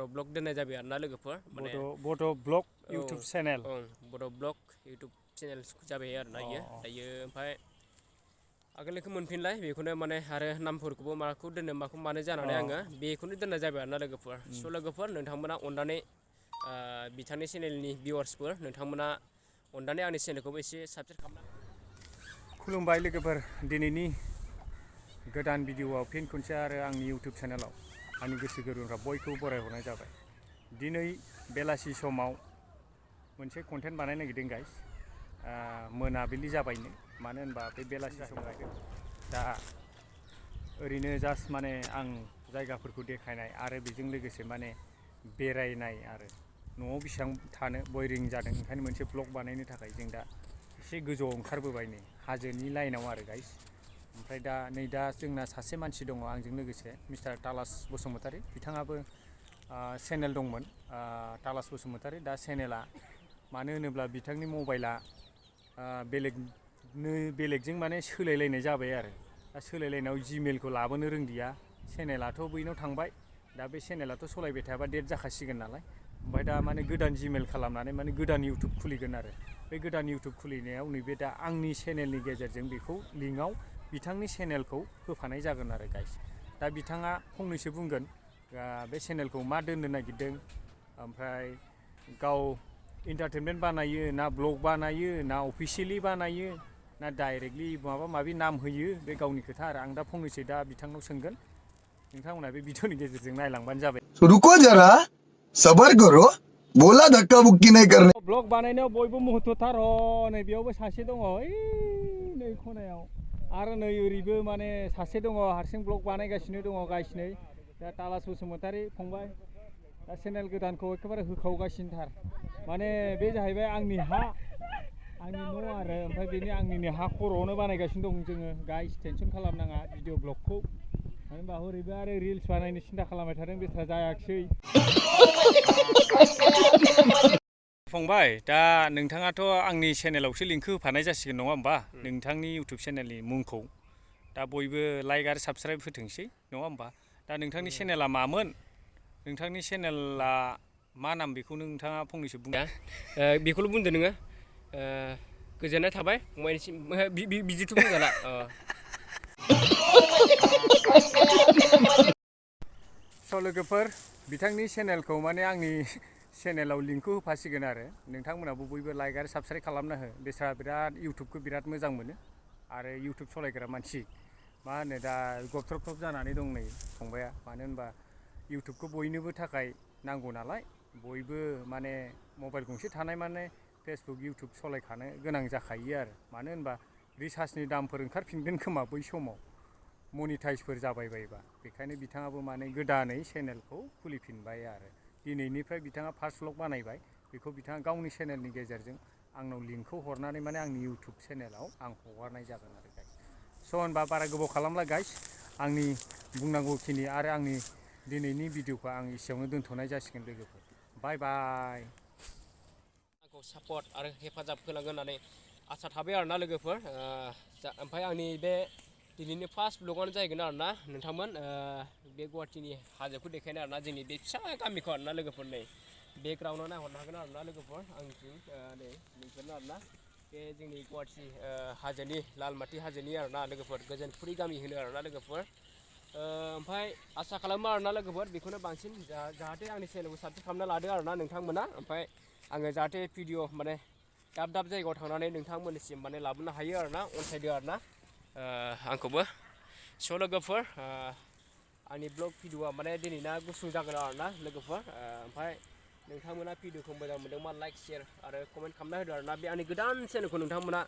बड' ब्लग दोननाय जाबाय आरोना लोगोफोर माने बड' ब्लग इउटुब चेनेल बड' ब्लग इउटुब चेनेल जाबाय आरोना इयो दायो ओमफ्राय आगोलनिखौ मोनफिनलाय बेखौनो माने आरो नामफोरखौबो माखौ दोननो माखौ मानो जानानै आङो बेखौनो दोननाय जाबाय आरोना लोगोफोर स' लोगोफोर नोंथांमोना अननानै बिथांनि चेनेलनि भिउवार्सफोर नोंथांमोना अननानै आंनि चेनेलखौबो एसे साबस्क्राइब खालामना खुलुमबाय लोगोफोर दिनैनि गोदान भिडिअ'आव फिन खनसे आरो आंनि इउटुब चेनेलाव आंनि गोसो गोरबोनिफ्राय बयखौबो बरायहरनाय जाबाय दिनै बेलासि समाव मोनसे कन्टेन्ट बानायनो नागिरदों गाइस मोनाबिलि जाबायनो मानो होनबा बे बेलासि समाव दा ओरैनो जास्ट माने आं जायगाफोरखौ देखायनाय आरो बेजों लोगोसे माने बेरायनाय आरो न'आव बेसेबां थानो बयरिं जादों ओंखायनो मोनसे ब्लग बानायनो थाखाय जों दा एसे गोजौआव ओंखारबोबाय नै हाजोनि लाइनाव आरो गाइस ओमफ्राय दा नै दा जोंना सासे मानसि दङ आंजों लोगोसे मिस्टार थालास बसुमतारी बिथाङाबो चेनेल दंमोन थालास बसुमतारी दा चेनेला मानो होनोब्ला बिथांनि मबाइला बेलेगजों माने सोलायलायनाय जाबाय आरो दा सोलायलायनायाव जिमेलखौ लाबोनो रोंदिया चेनेलाथ' बैनाव थांबाय दा बे चेनेलाथ' सलायबाय थायाबा डेट जाखासिगोन नालाय ओमफ्राय दा माने गोदान जिमेल खालामनानै माने गोदान इउटुब खुलिगोन आरो बे गोदान इउटुब खुलिनायाव नैबे दा आंनि चेनेलनि गेजेरजों बेखौ लिंकआव बिथांनि चेनेलखौ होफानाय जागोन आरो गाइस दा बिथाङा फंनैसो बुंगोन बे चेनेलखौ मा दोननो नागिरदों ओमफ्राय गाव इन्टारटेनमेन्ट बानायो ना ब्लग बानायो ना अफिसियेलि बानायो ना डाइरेक्टलि माबा माबि नाम होयो बे गावनि खोथा आरो आं दा फंनैसो दा बिथांनाव सोंगोन नोंथांमोना बे भिडिअनि गेजेरजों नायलांबानो जाबाय रुको जरा सबर करो बोला धक्का बुक्की नहीं करने ब्लग बानायनायाव बयबो मुहुर्तथार नै बेयावबो सासे दङ ओइ नै खनायाव आरो नै ओरैबो माने सासे दङ हारसिं ब्लग बानायगासिनो दङ गाइस नै दा थालास बसुमतारी फंबाय दा चेनेल गोदानखौ एखेबारे होखावगासिनोथार माने बे जाहैबाय आंनि हा आंनि न' आरो ओमफ्राय बेनि आंनिनो हा खर'आवनो बानायगासिनो दं जोङो गाइस टेनसन खालामनाङा भिडिअ ब्लगखौ मानो होनबा हरैबो आरो रिल्स बानायनो सिन्था खालामबाय थादों बेस्रा जायाखिसै फंबाय दा नोंथाङाथ' आंनि चेनेलावसो लिंक होफानाय जासिगोन नङा होमबा नोंथांनि इउटुब चेनेलनि मुंखौ दा बयबो लाइक आरो साबस्क्राइब होथोंसै नङा होमबा दा नोंथांनि चेनेला मामोन नोंथांनि चेनेला मा नाम बेखौ नोंथाङा फंनैसो बुं बेखौल' बुंदो नोङो गोजोननाय थाबाय फंबायनिसिम बिदिथ' बुंजाला स' लोगोफोर बिथांनि चेनेलखौ माने आंनि चेनेलाव लिंकखौ होफासिगोन आरो नोंथांमोनाबो बयबो लाइक आरो साबस्क्राइब खालामना हो बेस्रा बिराद इउटुबखौ बिराद मोजां मोनो आरो इउटुब सालायग्रा मानसि मा होनो दा गबथ्रब जानानै दं नै फंबाया मानो होनबा इउटुबखौ बयनोबो थाखाय नांगौ नालाय बयबो माने मबाइल गंसे थानाय माने फेसबुक इउटुब सालायखानो गोनां जाखायो आरो मानो होनबा रिसार्जनि दामफोर ओंखारफिनगोन खोमा बै समाव मनिटाइजफोर जाबाय बायोबा बेखायनो बिथाङाबो माने गोदानै चेनेलखौ खुलिफिनबाय आरो दिनैनिफ्राय बिथाङा फार्स्ट व्लग बानायबाय बेखौ बिथाङा गावनि चेनेलनि गेजेरजों आंनाव लिंकखौ हरनानै माने आंनि इउटुब चेनेलाव आं हगारनाय जागोन आरो गाइस स' होनबा बारा गोबाव खालामला गाइस आंनि बुंनांगौखिनि आरो आंनि दिनैनि भिडिअखौ आं एसेयावनो दोनथ'नाय जासिगोन लोगोफोर बाय बाय आंखौ सापर्ट आरो हेफाजाब होलांगोन होननानै आसा थाबाय आरोना लोगोफोर ओमफ्राय आंनि बे दिनैनि फार्स्ट ब्लगआनो जाहैगोन आरोना नोंथांमोन बे गुवाहाटीनि हाजोखौ देखायनाय आरोना जोंनि बे फिसा गामिखौ आरोना लोगोफोर नै बेकग्राउन्डआव नायहरनो हागोन आरोना लोगोफोर आंथिं नै नोंसोरनो आरोना बे जोंनि गुवाहाटी हाजोनि लालमाटि हाजोनि आरोना लोगोफोर गोजोनफुरि गामि होनो आरोना लोगोफोर ओमफ्राय आसा खालामो आरोना लोगोफोर बेखौनो बांसिन जाहाथे आंनि चेनेलखौ साबस्क्राइब खालामना लादो आरोना नोंथांमोना ओमफ्राय आङो जाहाथे भिडिअ माने दाब दाब जायगायाव थांनानै नोंथांमोननिसिम माने लाबोनो हायो आरोना अनसायदो आरोना आंखौबो स' लोगोफोर आंनि ब्लग भिडिअआ माने दिनैना गुसुं जागोन आरोना लोगोफोर ओमफ्राय नोंथांमोना भिडिअखौ मोजां मोनदोंबा लाइक शेयार आरो कमेन्ट खालामना होदो आरोना बे आंनि गोदान चेनेलखौ नोंथांमोना